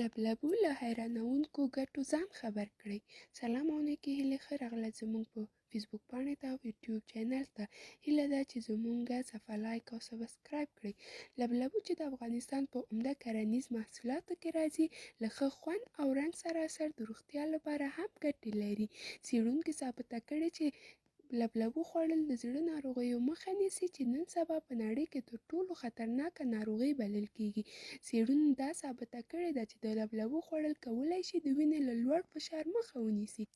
لبلبو له حیرانوونکو ګټو ځان خبر کړئ. سلام او نیکې هیلې ښه راغلاست زمونږ په فیسبوک پاڼې ته او یوټیوب چینل ته. هیله ده چې زمونږ صفحه لایک او سبسکرایب کړئ. لبلبو چې د افغانستان په عمده کرنیز محصولاتو کې راځي، له ښه خوند او رنګ سره سره د روغتیا لپاره هم ګټې لري. څیړونکو ثابته کړې چې لبلبو خوړل د زړه ناروغیو مخه نیسي چې نن سبا په نړۍ کې تر ټولو خطرناکه ناروغي بلل کیږي. څیړنو دا ثابته کړې ده چې د لبلبو خوړل کولای شي د وینې له لوړ فشار مخه ونیسي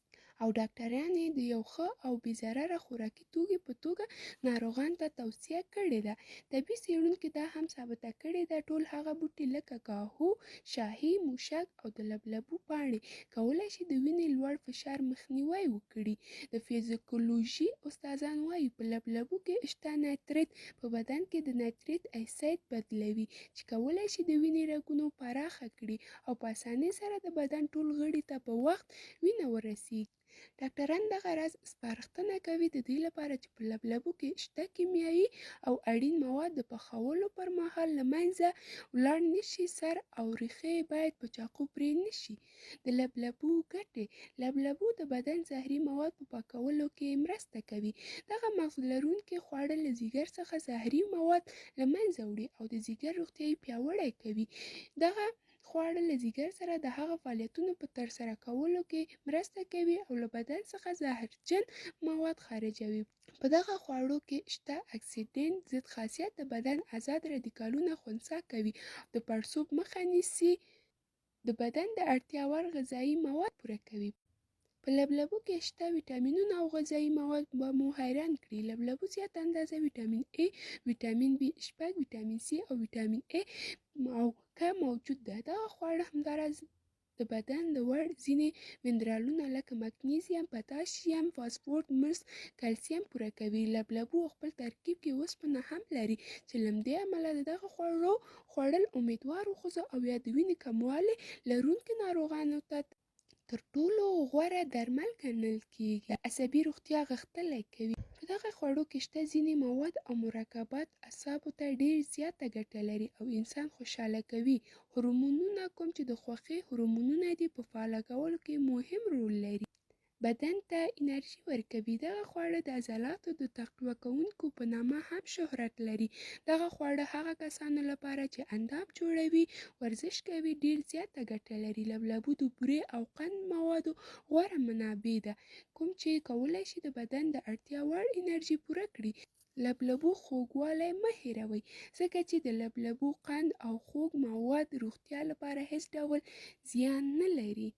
او ډاکټران یې د یو ښه او بې ضرره خوراکي توکي په توګه ناروغانو ته توصیه کړې ده. طبي څیړونکو دا هم ثابته کړې ده ټول هغه بوټي لکه کاهو، شاهي موشک او د لبلبو پاڼې کولای شي د وینې لوړ فشار مخنیوی وکړي. د فزیولوژي استادان وايي په لبلبو کې شته نایتریت په بدن کې د نایتریت اسید بدلوي چې کولای شي د وینې رګونو پراخه کړي او په اسانۍ سره د بدن ټول غړي ته په وخت وینه ورسیږي. ډاکټران دغه راز سپارښتنه کوي د دې لپاره چې په لبلبو کې شته کیمیاوي او اړین مواد د پخولو پر مهال له منځه ولاړ نشي، سر او ریښې یې باید په چاقو پرې نشي. د لبلبو ګټې: لبلبو د بدن زهري مواد په پاکولو کې مرسته کوي. دغه مغز لرونکي خواړه له ځیګر څخه زهري مواد له منځه وړي او د ځیګر روغتیا یې پیاوړی کوي. دغه خواړه له ځیګر سره د هغه فعالیتونو په ترسره کولو کې مرسته کوي او له بدن څخه زهرجن مواد خارجوي. په دغه خواړو کې شته اکسیډنټ ضد خاصیت د بدن ازاد رادیکالونه خنثی کوي او د پړسوب مخه نیسي. د بدن د اړتیا وړ غذایي مواد پوره کوي. په لبلبو کې شته ویټامینونه او غذایي مواد به مو حیران کړي. لبلبو زیاته اندازه ویټامین ای، ویټامین بي شپږ، ویټامین سي او ویټامین ای او که موجود ده. دغه خواړه همداراز د بدن د وړ ځینې منرالونه لکه مګنیزیم، پتاشیم، فاسفورس، مس، کلسیم پوره کوي. لبلبو خپل ترکیب کې اوسپنه هم لري چې له همدې امله د دغه خوړو خوړل امیدوارو ښځو او یا د وینې کموالي لرونکو ناروغانو ته تر ټولو غوره درمل ګڼل کیږي. د عصبي روغتیا غښتلی کوي. په دغه خوړو کې شته ځینې مواد او مرکبات اعصابو ته ډیر زیاته ګټه لري او انسان خوشحاله کوي. هورمونونه کوم چې د خوښۍ هورمونونه دي په فعاله کولو کې مهم رول لري. بدن ته انرژي ورکوي. دغه خواړه د عضلاتو د تقویه کوونکو په نامه هم شهرت لري. دغه خواړه هغه کسانو لپاره چې اندام جوړوي، ورزش کوي ډیر زیاته ګټه لري. لبلبو د بورې او قند موادو غوره منابع ده کوم چې کولای شي د بدن د اړتیا وړ انرژي پوره کړي. لبلبو خوږوالی مه هیروئ ځکه چې د لبلبو قند او خوږ مواد روغتیا لپاره هیڅ ډول زیان نه لري.